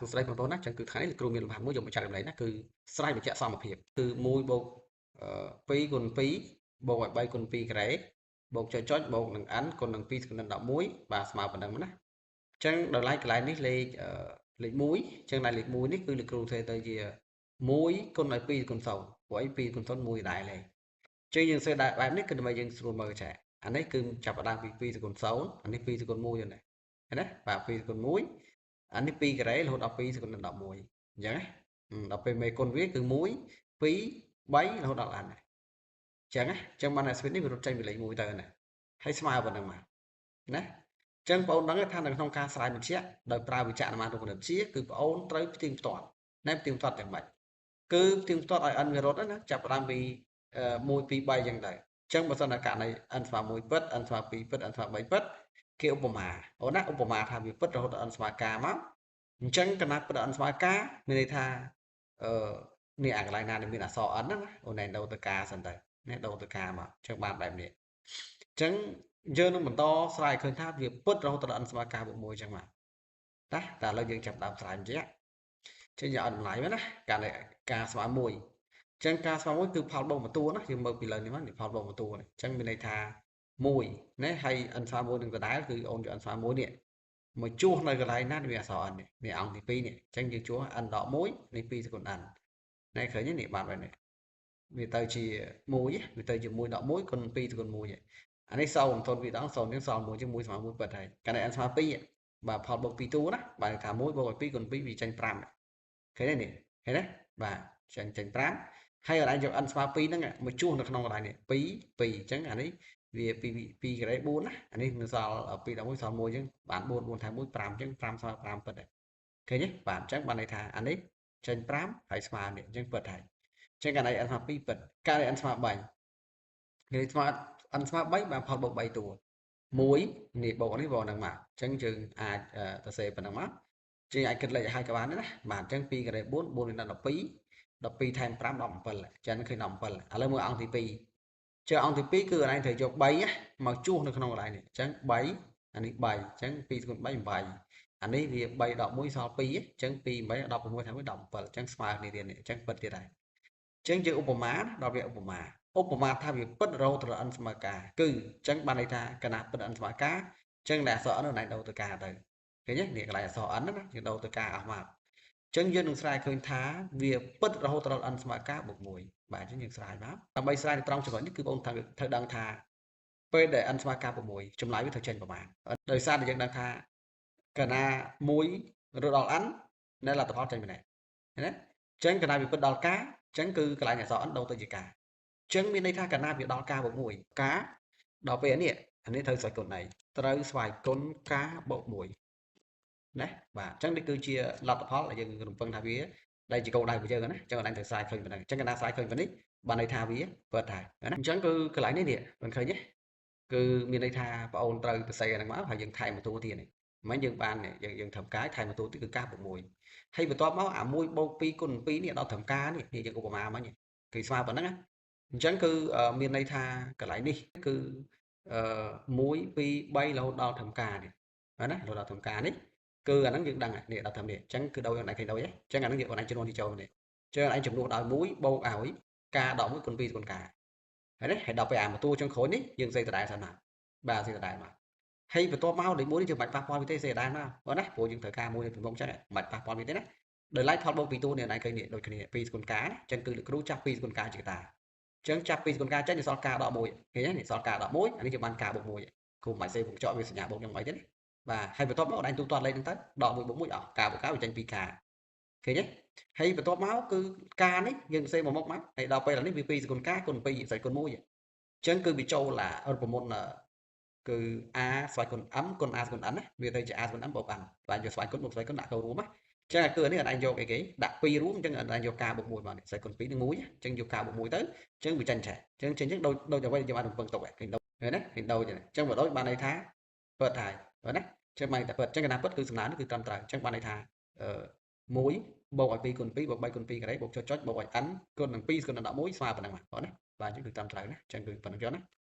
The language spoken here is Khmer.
បាទសួស្តីបងប្អូនណាចឹងគឺថ្ងៃនេះលោកគ្រូមានលំហាត់មួយយកមកចែករំលែកណាគឺស្រ័យបញ្ជាក់សមភាពគឺ1បូក2គុណ2បូកឲ្យ3គុណ2ការ៉េបូកចុចចុចបូកនឹង n គុណនឹង2គុណនឹង11បាទស្មើប៉ុណ្ណឹងណាអញ្ចឹងដល់ឡែកកន្លែងនេះលេខលេខ1អញ្ចឹងដល់លេខ1នេះគឺលោកគ្រូធ្វើទៅជា1គុណឲ្យ2គុណ0ព្រោះអី2គុណ0 1ដែរទេអញ្ចឹងយើងសេបែបនេះគឺដើម្បីយើងស្រួលមើលចាអានេះគឺចាប់ផ្ដើមពី2គុណ0អានេះ2គុណ1ហ្នឹងណាបាទ2គុណ1អានេះ2ការ៉េរហូតដល់2គុណនឹង11អញ្ចឹងណាដល់ពេលមេគុណវាគឺ1 2 3រហូតដល់ n អញ្ចឹងណាអញ្ចឹងបានតែស្វីតនេះវារត់ចេញពីលេខ1ទៅណាហើយស្មើប៉ុណ្ណឹងមកណាអញ្ចឹងបងអូនដឹងថានៅក្នុងការស្រាយបញ្ជាក់ដោយប្រើវិចារអាមារូបគណិតវិទ្យាគឺបងអូនត្រូវផ្ទៀងផ្ទាត់ណែផ្ទៀងផ្ទាត់យ៉ាងម៉េចគឺផ្ទៀងផ្ទាត់ឲ្យ n វារត់ណាចាប់ផ្ដើមពី1 2 3អញ្ចឹងដែរអញ្ចឹងបើសិនតែករណី n ស្មើ1ពិត n ស្មើ2ពិត n ស្មើ3ពិតគេឧបមាអូនណាឧបមាថាវាពិតរហូតដល់ n ស្មើ k មកអញ្ចឹងកណាត់ពិត n ស្មើ k មានន័យថាអឺនេះអាកន្លែងណាដែលមានអក្សរ n ណាអូនឯងដូរទៅ k សិនទៅនេះដូរទៅ k មកអញ្ចឹងបានបែបនេះអញ្ចឹងយើងនឹងបន្តស្រាយឃើញថាវាពិតរហូតដល់ n ស្មើ k បូក1អញ្ចឹងមកណាតែឥឡូវយើងចាប់ដើមស្រាយអញ្ចឹងចឹងយើងឲ្យតម្លៃមកណាការការស្មើ1អញ្ចឹងការស្មើ1គឺផលបូកមួយតួណាយើងមើលពីលើនេះមកនេះផលបូកមួយតួនេះអញ្ចឹងមានន័យថា1ណាហើយ n ស្មើ1នឹងដដែលគឺអូនយក n ស្មើ1នេះមកជួសនៅកន្លែងណាមានអក្សរ n នេះនេះអង្គទី2នេះអញ្ចឹងយើងជួស n ដក1នេះ2ស្គុណ n ណែឃើញនេះបានបែបនេះវាទៅជា1វាទៅជា1ដក1គុណ2ស្គុណ1អានេះ0 0 2ដង0ជាងសល់1ជាង1ស្មើ1ពិតហើយកាលណា n ស្មើ2បាទផលបូក2តួណាបាទថា1បូកឲ្យ2គុណ2វាចេញ5ឃើញទេនេះឃើញទេបាទចេញចេញ5ហើយកន្លែងយក n ស្មើ2ហ្នឹងមកជួសនៅក្នុងកន្លែងនេះ2 2អញ្ចឹងអានេះវា2 2ការ៉េ4ណាអានេះនៅសល់2ដល់1សល់1អញ្ចឹងបាន4 4ថែម1 5អញ្ចឹង5ស្មើ5ពិតហើយឃើញទេបាទអញ្ចឹងបានន័យថាអានេះចេញ5ហើយស្មើនេះអញ្ចឹងពិតហើយអញ្ចឹងកាលណា n ស្មើ2ពិតកាលណា n ស្មើ3គេស្មើ n ស្មើ3បានផលបូក3តួ1នេះបូកនេះបូកហ្នឹងមកអញ្ចឹងយើងអាចទៅសេប៉ុណ្ណឹងមកយើងអាចគិតលេខឲ្យក៏បានដែរណាបាទអញ្ចឹង2ការ៉េ4 4ដល់12 12ថែម5 17អញ្ចឹងឃើញ17ឥឡូវមើលអង្គទី2ជើអង្គទី2គឺកន្លែងត្រូវយក3មកជួសនៅក្នុងកន្លែងនេះអញ្ចឹង3អានេះ3អញ្ចឹង2គុណ3 8អានេះវា3ដក1សល់2អញ្ចឹង2 8 16ថែម1 17អញ្ចឹងស្មើគ្នាទៀតនេះអញ្ចឹងពិតទៀតហើយអញ្ចឹងយើងឧបមាដល់វាឧបមាឧបមាថាវាពិតរហូតដល់ n ស្មើ k គឺអញ្ចឹងបានន័យថាកណាពិត n ស្មើ k អញ្ចឹងដែលអក្សរ n នៅដូរទៅ k ទៅឃើញទេនេះកន្លែងអក្សរ n ណាយើងដូរទៅ k អស់មកអញ្ចឹងយើងនឹងស្រាយឃើញថាវាពិតរហូតដល់ n ស្មើ k បូក1បាទអញ្ចឹងយើងស្រាយមកដើម្បីស្រាយនៅត្រង់ចំណុចនេះគឺបងត្រូវត្រូវដឹងថាពេលដែល n ស្មើ k បូក1ចម្លើយវាត្រូវចេញប្រមាណដោយសារតែយើងដឹងថាកាលណា1រត់ដល់ n នៅលទ្ធផលចេញប៉ុណ្ណេះណាអញ្ចឹងកាលណាវាពិតដល់ k អញ្ចឹងគឺកន្លែងអក្សរ n ដូរទៅជា k អញ្ចឹងមានន័យថាកាលណាវាដល់ k បូក1 k ដល់ពេលនេះអានេះត្រូវស្វ័យគុណអីត្រូវស្វ័យគុណ k បូក1ណាបាទអញ្ចឹងនេះគឺជាលទ្ធផលដែលយើងរំពឹងថាវាដែលជាគោលដៅរបស់យើងណាអញ្ចឹងអត់ត្រូវស្រាយឃើញប៉ុណ្ណឹងអញ្ចឹងកាលណាស្រាយឃើញប៉ុណ្នេះបានន័យថាវាពិតហើយណាអញ្ចឹងគឺកន្លែងនេះនេះមិនឃើញទេគឺមានន័យថាបងអូនត្រូវទៅសេអាហ្នឹងមកហើយយើងថែមមួយតួទៀតនេះមិនយើងបានយើងយើងធ្វើកាយថែមមួយតួទៀតគឺកាស6ហើយបន្ទាប់មកអា1បូក2គុណ2នេះដល់ត្រឹមកានេះនេះយើងឧបមាមិញគឺស្មើប៉ុណ្ណឹងណាអញ្ចឹងគឺមានន័យថាកន្លែងនេះគឺ1 2 3រហូតដល់ត្រឹមកានេះណារហូតដល់ត្រឹមកានេះគឺអាហ្នឹងយើងដឹងនេះដល់ត្រឹមនេះអញ្ចឹងគឺដូចឯងឃើញដូចអញ្ចឹងអាហ្នឹងយើងអូនឯងចំនួនទីចូលនេះអញ្ចឹងឯងចំនួនដោយ1បូកឲ្យ k ដក1គុណ2គុណ k ហើយនេះហើយដល់ពេលអាមួយតួចុងក្រោយនេះយើងសេដដែលសិនមកបាទសេដដែលមកហើយបន្ទាប់មកលេខ1នេះយើងមិនបាច់ប៉ះពាល់វាទេសេដដែលមកបងណាព្រោះយើងត្រូវការមួយនៅពីមុខអញ្ចឹងមិនបាច់ប៉ះពាល់វាទេណាដោយឡែកផលបូក2តួនេះឯងឃើញនេះដូចគ្នា2គុណ k អញ្ចឹងគឺលោកគ្រូចាប់2គុណ k ជាកតាអញ្ចឹងចាប់2គុណ k ចេញសល់ k ដក1ឃើញទេនេះសល់ k ដក1អានេះយើងបាន k បូក1គ្រូមិនបាច់សេវងចកវាសញ្ញាបូកយ៉ាងម៉េចទេណាបាទហើយបន្ទាប់មកឯងទូទាត់លេខហ្នឹងទៅដក1បូក1អស់ k បូក k វាចេញ 2k ឃើញទេហើយបន្ទាប់មកគឺ k នេះយើងសេមកមុខមកហើយដល់ពេលនេះវា2គុណ k គុណ2ស្វ័យគុណ1អញ្ចឹងគឺវាចូលឡារូបមន្តគឺ a ស្វ័យគុណ m គុណ a ស្វ័យគុណ n ណាវាទៅជា a ស្វ័យគុណ m បូក n បាទយកស្វ័យគុណបូកស្វ័យគុណដាក់ចូលរួមណាអញ្ចឹងគឺនេះអញយកអីគេដាក់2រួមអញ្ចឹងអញយក k បូក1មកនេះស្វ័យគុណ2នឹង1អញ្ចឹងយក k បូក1ទៅអញ្ចឹងវាចេញឆែអញ្ចឹងចេញអញ្ចឹងដូចដូចអ្វីដែលយើងបានរំពឹងទុកឃើញដូចឃើញណាឃើញដូចអញ្ចឹងបើដូចបានន័យថាពិតហើយបាទណាអញ្ចឹងបានតែពិតអញ្ចឹងកណាពិតគឺសំណើនេះគឺត្រឹមត្រូវអញ្ចឹងបានន័យថាអឺ1បូកឲ្យ2គុណ2បូក3គុណ2ការ៉េបូកចុចចុចបូកឲ្យ n គុណនឹង2គុណនឹង11ស្មើប៉ុណ្ណឹងបាទណាបាទអញ្ចឹងគឺត្រឹមត្រូវណាអញ្ចឹងគឺប៉ុណ្ណឹងចុះណា។